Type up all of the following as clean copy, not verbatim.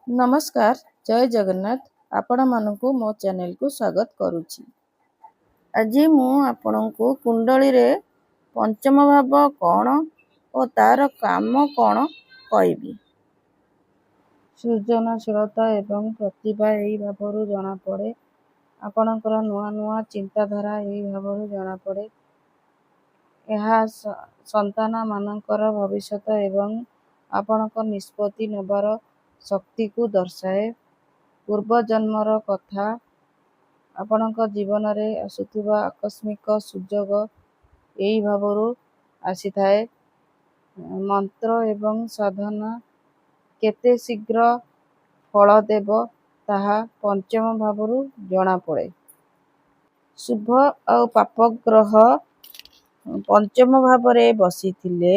ନମସ୍କାର, ଜୟ ଜଗନ୍ନାଥ। ଆପଣମାନଙ୍କୁ ମୋ ଚ୍ୟାନେଲକୁ ସ୍ୱାଗତ କରୁଛି। ଆଜି ମୁଁ ଆପଣଙ୍କୁ କୁଣ୍ଡଳୀରେ ପଞ୍ଚମ ଭାବ କ'ଣ ଓ ତାର କାମ କ'ଣ କହିବି। ସୃଜନଶୀଳତା ଏବଂ ପ୍ରତିଭା ଏହି ଭାବରୁ ଜଣାପଡ଼େ। ଆପଣଙ୍କର ନୂଆ ନୂଆ ଚିନ୍ତାଧାରା ଏହି ଭାବରୁ ଜଣାପଡ଼େ। ଏହା ସନ୍ତାନମାନଙ୍କର ଭବିଷ୍ୟତ ଏବଂ ଆପଣଙ୍କ ନିଷ୍ପତ୍ତି ନେବାର ଶକ୍ତିକୁ ଦର୍ଶାଏ। ପୂର୍ବଜନ୍ମର କଥା, ଆପଣଙ୍କ ଜୀବନରେ ଆସୁଥିବା ଆକସ୍ମିକ ସୁଯୋଗ ଏହି ଭାବରୁ ଆସିଥାଏ। ମନ୍ତ୍ର ଏବଂ ସାଧନା କେତେ ଶୀଘ୍ର ଫଳ ଦେବ, ତାହା ପଞ୍ଚମ ଭାବରୁ ଜଣାପଡ଼େ। ଶୁଭ ଆଉ ପାପ ଗ୍ରହ ପଞ୍ଚମ ଭାବରେ ବସିଥିଲେ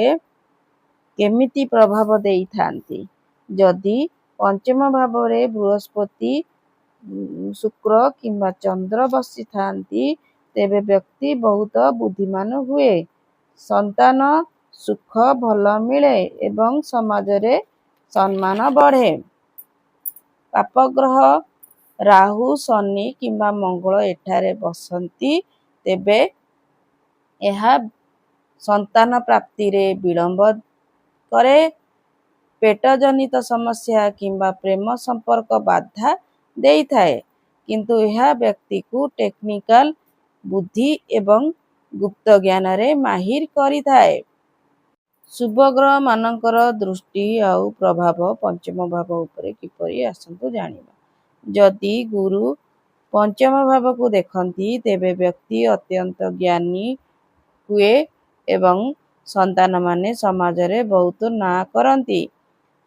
କେମିତି ପ୍ରଭାବ ଦେଇଥାନ୍ତି? ଯଦି ପଞ୍ଚମ ଭାବରେ ବୃହସ୍ପତି, ଶୁକ୍ର କିମ୍ବା ଚନ୍ଦ୍ର ବସିଥାନ୍ତି, ତେବେ ବ୍ୟକ୍ତି ବହୁତ ବୁଦ୍ଧିମାନ ହୁଏ, ସନ୍ତାନ ସୁଖ ଭଲ ମିଳେ ଏବଂ ସମାଜରେ ସମ୍ମାନ ବଢ଼େ। ପାପଗ୍ରହ ରାହୁ, ଶନି କିମ୍ବା ମଙ୍ଗଳ ଏଠାରେ ବସନ୍ତି, ତେବେ ଏହା ସନ୍ତାନ ପ୍ରାପ୍ତିରେ ବିଳମ୍ବ କରେ, ପେଟ ଜନିତ ସମସ୍ୟା କିମ୍ବା ପ୍ରେମ ସମ୍ପର୍କ ବାଧା ଦେଇଥାଏ। କିନ୍ତୁ ଏହା ବ୍ୟକ୍ତିକୁ ଟେକ୍ନିକାଲ ବୁଦ୍ଧି ଏବଂ ଗୁପ୍ତ ଜ୍ଞାନରେ ମାହିର କରିଥାଏ। ଶୁଭ ଗ୍ରହମାନଙ୍କର ଦୃଷ୍ଟି ଆଉ ପ୍ରଭାବ ପଞ୍ଚମ ଭାବ ଉପରେ କିପରି, ଆସନ୍ତୁ ଜାଣିବା। ଯଦି ଗୁରୁ ପଞ୍ଚମ ଭାବକୁ ଦେଖନ୍ତି, ତେବେ ବ୍ୟକ୍ତି ଅତ୍ୟନ୍ତ ଜ୍ଞାନୀ ହୁଏ ଏବଂ ସନ୍ତାନମାନେ ସମାଜରେ ବହୁତ ନାଁ କରନ୍ତି।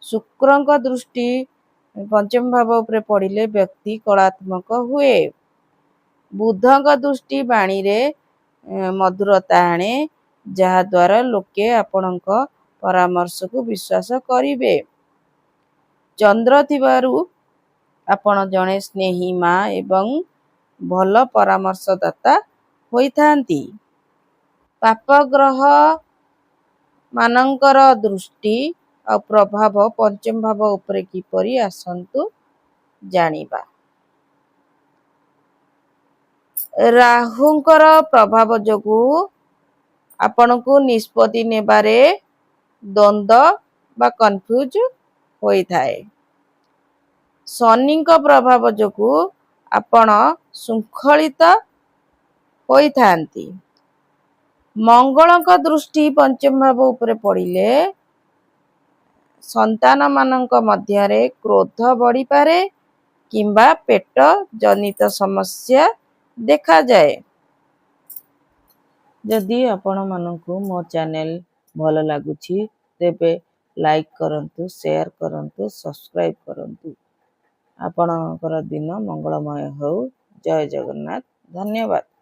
ଶୁକ୍ରଙ୍କ ଦୃଷ୍ଟି ପଞ୍ଚମ ଭାବ ଉପରେ ପଡ଼ିଲେ ବ୍ୟକ୍ତି କଳାତ୍ମକ ହୁଏ। ବୁଧଙ୍କ ଦୃଷ୍ଟି ବାଣୀରେ ମଧୁରତା ଆଣେ, ଯାହାଦ୍ୱାରା ଲୋକେ ଆପଣଙ୍କ ପରାମର୍ଶକୁ ବିଶ୍ୱାସ କରିବେ। ଚନ୍ଦ୍ର ଥିବାରୁ ଆପଣ ଜଣେ ସ୍ନେହୀ ମା ଏବଂ ଭଲ ପରାମର୍ଶଦାତା ହୋଇଥାନ୍ତି। ପାପ ଗ୍ରହମାନଙ୍କର ଦୃଷ୍ଟି ଆଉ ପ୍ରଭାବ ପଞ୍ଚମ ଭାବ ଉପରେ କିପରି, ଆସନ୍ତୁ ଜାଣିବା। ରାହୁଙ୍କର ପ୍ରଭାବ ଯୋଗୁଁ ଆପଣଙ୍କୁ ନିଷ୍ପତ୍ତି ନେବାରେ ଦ୍ୱନ୍ଦ୍ୱ ବା କନଫ୍ୟୁଜ ହୋଇଥାଏ। ଶନିଙ୍କ ପ୍ରଭାବ ଯୋଗୁଁ ଆପଣ ଶୃଙ୍ଖଳିତ ହୋଇଥାନ୍ତି। ମଙ୍ଗଳଙ୍କ ଦୃଷ୍ଟି ପଞ୍ଚମ ଭାବ ଉପରେ ପଡ଼ିଲେ ସନ୍ତାନମାନଙ୍କ ମଧ୍ୟରେ କ୍ରୋଧ ବଢ଼ିପାରେ କିମ୍ବା ପେଟ ଜନିତ ସମସ୍ୟା ଦେଖାଯାଏ। ଯଦି ଆପଣମାନଙ୍କୁ ମୋ ଚ୍ୟାନେଲ ଭଲ ଲାଗୁଛି, ତେବେ ଲାଇକ୍ କରନ୍ତୁ, ସେୟାର କରନ୍ତୁ, ସବସ୍କ୍ରାଇବ୍ କରନ୍ତୁ। ଆପଣଙ୍କର ଦିନ ମଙ୍ଗଳମୟ ହେଉ। ଜୟ ଜଗନ୍ନାଥ। ଧନ୍ୟବାଦ।